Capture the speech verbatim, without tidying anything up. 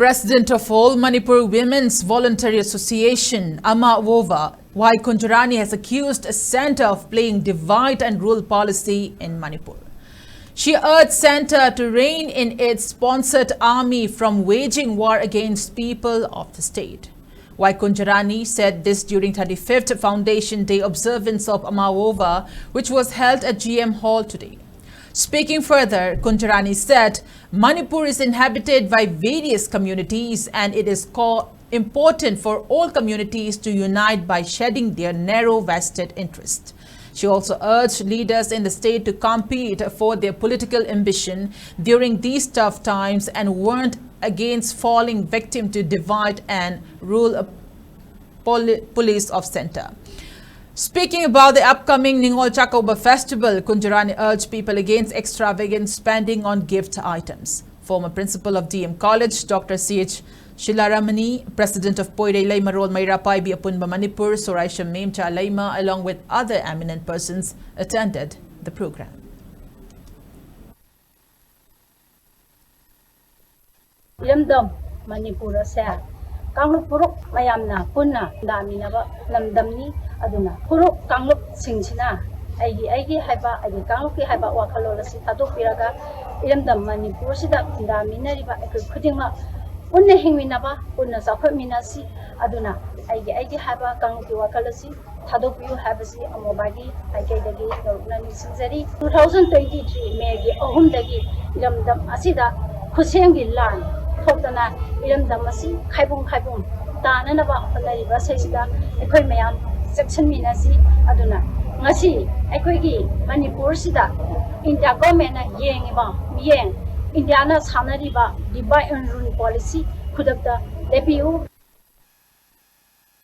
President of All Manipur Women's Voluntary Association, AMAWOWA, Y Kunjarani, has accused CENTA of playing divide and rule policy in Manipur. She urged CENTA to rein in its sponsored army from waging war against people of the state. Y Kunjarani said this during thirty-fifth Foundation Day observance of AMAWOWA, which was held at G M Hall today. Speaking further, Kunjarani said Manipur is inhabited by various communities and it is co- important for all communities to unite by shedding their narrow vested interest. She also urged leaders in the state to compete for their political ambition during these tough times and warned against falling victim to divide and rule poli- police of CENTA. Speaking about the upcoming Ningol Chakouba Festival, Kunjarani urged people against extravagant spending on gift items. Former principal of D M College, Doctor C H Shilaramani, president of Poirei Leimarol Meira Paibi Apunba Manipur, Sorai Shamim Chaleima, along with other eminent persons, attended the program. ꯏꯔꯝꯗꯝ ꯃꯅꯤꯄꯨꯔ ꯑꯁꯦ ꯀꯥꯡꯂꯨꯞ ꯐꯨꯔꯨꯞ ꯃꯌꯥꯝꯅ ꯄꯨꯟꯅ ꯈꯨꯟꯗꯥꯃꯤꯟꯅꯕ ꯂꯝꯗꯝꯅꯤ꯫ ꯑꯗꯨꯅ ꯐꯨꯔꯨꯞ ꯀꯥꯡꯂꯨꯞꯁꯤꯡꯁꯤꯅ ꯑꯩꯒꯤ ꯑꯩꯒꯤ ꯍꯥꯏꯕ, ꯑꯩꯒꯤ ꯀꯥꯡꯂꯨꯞꯀꯤ ꯍꯥꯏꯕ ꯋꯥꯈꯜꯂꯣꯟ ꯑꯁꯤ ꯊꯥꯗꯣꯛꯄꯤꯔꯒ ꯏꯔꯝꯗꯝ ꯃꯅꯤꯄꯨꯔꯁꯤꯗ ꯈꯨꯟꯗꯥꯃꯤꯟꯅꯔꯤꯕ ꯑꯩꯈꯣꯏ ꯈꯨꯗꯤꯡꯃꯛ ꯄꯨꯟꯅ ꯍꯤꯡꯃꯤꯟꯅꯕ, ꯄꯨꯟꯅ ꯆꯥꯎꯈꯠꯃꯤꯟꯅꯁꯤ꯫ ꯑꯗꯨꯅ ꯑꯩꯒꯤ ꯑꯩꯒꯤ ꯍꯥꯏꯕ ꯀꯥꯡꯂꯨꯞꯀꯤ ꯋꯥꯈꯜ ꯑꯁꯤ ꯊꯥꯗꯣꯛꯄꯤꯌꯨ ꯍꯥꯏꯕꯁꯤ ꯑꯃꯣꯕꯥꯒꯤ ꯃꯥꯏꯀꯩꯗꯒꯤ ꯅꯧꯅ ꯅꯤꯡꯁꯤꯡꯖꯔꯤ꯫ Two thousand twenty three May ꯒꯤ ꯑꯍꯨꯝꯗꯒꯤ ꯏꯔꯝꯗꯝ ꯑꯁꯤꯗ ꯈꯨꯠꯁꯦꯝꯒꯤ ꯂꯥꯟ ꯊꯣꯛꯇꯅ ꯏꯔꯝꯗꯝ ꯑꯁꯤ ꯈꯥꯏꯕꯨꯡ ꯈꯥꯏꯕꯨꯡ ꯇꯥꯅꯅꯕ ꯍꯣꯠꯅꯔꯤꯕ ꯑꯁꯤꯗ ꯑꯩꯈꯣꯏ ꯃꯌꯥꯝ ꯆꯦꯛꯁꯤꯟꯃꯤꯟꯅꯁꯤ꯫ ꯑꯗꯨꯅ ꯉꯁꯤ ꯑꯩꯈꯣꯏꯒꯤ ꯃꯅꯤꯄꯨꯔꯁꯤꯗ ꯏꯟꯗꯤꯌꯥ ꯒꯣꯔꯃꯦꯟꯅ ꯌꯦꯡꯉꯤꯕ ꯃꯤꯠꯌꯦꯡ, ꯏꯟꯗꯤꯌꯥꯅ ꯁꯥꯟꯅꯔꯤꯕ divide and rule policy ꯈꯨꯗꯛꯇ ꯂꯦꯞꯄꯤꯌꯨ꯫